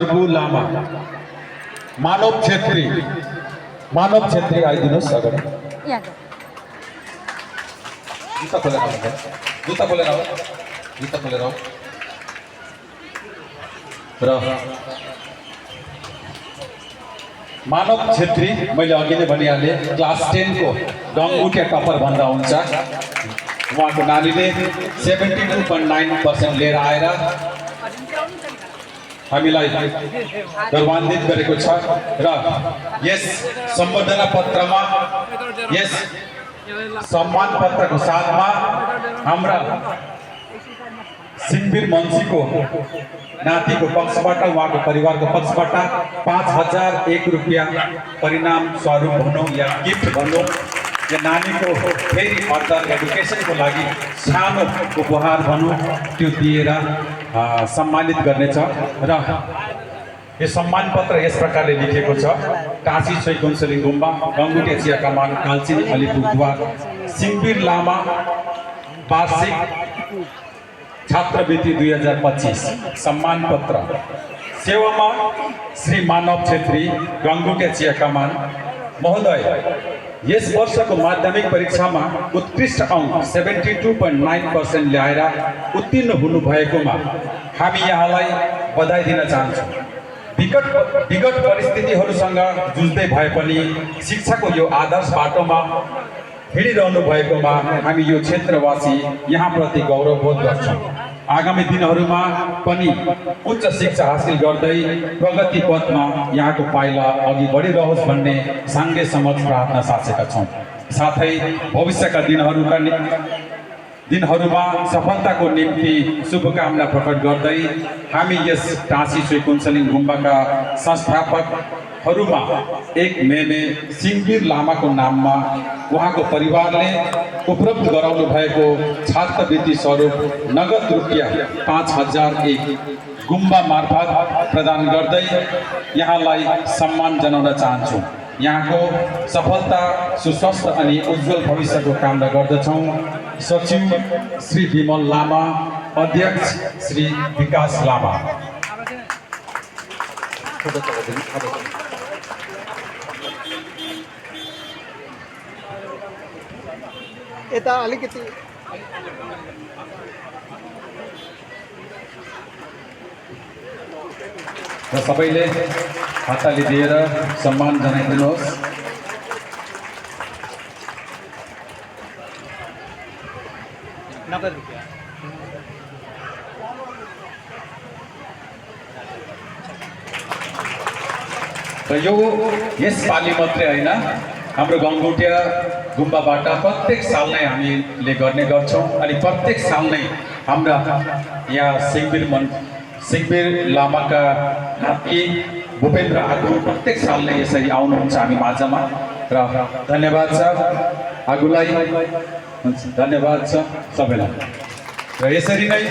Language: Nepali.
लामा मानव छेत्री आइदिनुहोस् अगाडि। जुत्ता खोलेर आउनु, जुत्ता खोलेर आऊ, जुत्ता खोलेर आऊ। र मानव छेत्री मैले अघि नै भनिहालेँ, क्लास 10 को गङ्गुटे टपर भन्दा हुन्छ। उहाँको नानीले 72.9% लिएर आएर हामीलाई गौरवान्वित गरेको छ। र यस सम्बर्धना पत्रमा, यस सम्मान पत्रको साथमा हाम्रा सिंहवीर मन्सीको नातिको पक्षबाट, उहाँको परिवारको पक्षबाट 5001 रुपियाँ परिणाम स्वरूप भनौँ या गिफ्ट भनौँ, यो नानीको फेरि फर्दर एडुकेसनको लागि सानो उपहार भनौँ, त्यो दिएर सम्मानित गर्नेछ। र यो सम्मान पत्र यस प्रकारले लेखेको छ: काशी सोई काउन्सिलिङ गुम्बा, गङ्गुटे चिया कमान, कालचिनी, अलिपुरद्वार, सिंहवीर लामा वार्षिक छात्रवृत्ति 2025 सम्मान पत्र। सेवामा श्री मानव छेत्री, गङ्गुटे चिया कमान। महोदय, यस वर्षको माध्यमिक परीक्षामा उत्कृष्ट अङ्क 72.9% ल्याएर उत्तीर्ण हुनुभएकोमा हामी यहाँलाई बधाई दिन चाहन्छौँ। विगत परिस्थितिहरूसँग जुझ्दै भए पनि शिक्षाको यो आदर्श बाटोमा हिँडिरहनु भएकोमा हामी यो क्षेत्रवासी यहाँप्रति गौरवबोध गर्छौँ। आगामी दिनहरूमा पनि उच्च शिक्षा हासिल गर्दै प्रगति पथमा यहाँको पाइला अघि बढिरहोस् भन्ने साङ्गे समझ प्रार्थना साचेका छौँ। साथै भविष्यका दिनहरूमा सफलताको निम्ति शुभकामना प्रकट गर्दै हामी यस काशी सोई काउन्सिलिङ गुम्बाका संस्थापकहरूमा एक मेने सिंहवीर लामाको नाममा उहाँको परिवारले उपलब्ध गराउनु भएको छात्रवृत्ति स्वरूप नगद रुपियाँ 5001 गुम्बा मार्फत प्रदान गर्दै यहाँलाई सम्मान जनाउन चाहन्छौँ। यहाँको सफलता, सुस्वस्थ अनि उज्जवल भविष्यको कामना गर्दछौँ। सचिव श्री विमल लामा, अध्यक्ष श्री विकास लामा। यता अलिकति र सबैले हातताली दिएर सम्मान जनाइदिनुहोस्। नगद रुपियाँ र यो यस पालि मात्रै होइन, हाम्रो गङ्गुटिया गुम्बाबाट प्रत्येक साल नै हामीले गर्ने गर्छौँ। अनि प्रत्येक साल नै हाम्रा यहाँ सिंहवीर लामाका नाति भूपेन्द्र आगु प्रत्येक साल नै यसरी आउनुहुन्छ हामी माझमा। र धन्यवाद छ आगुलाई, धन्यवाद छ सबैलाई। र यसरी नै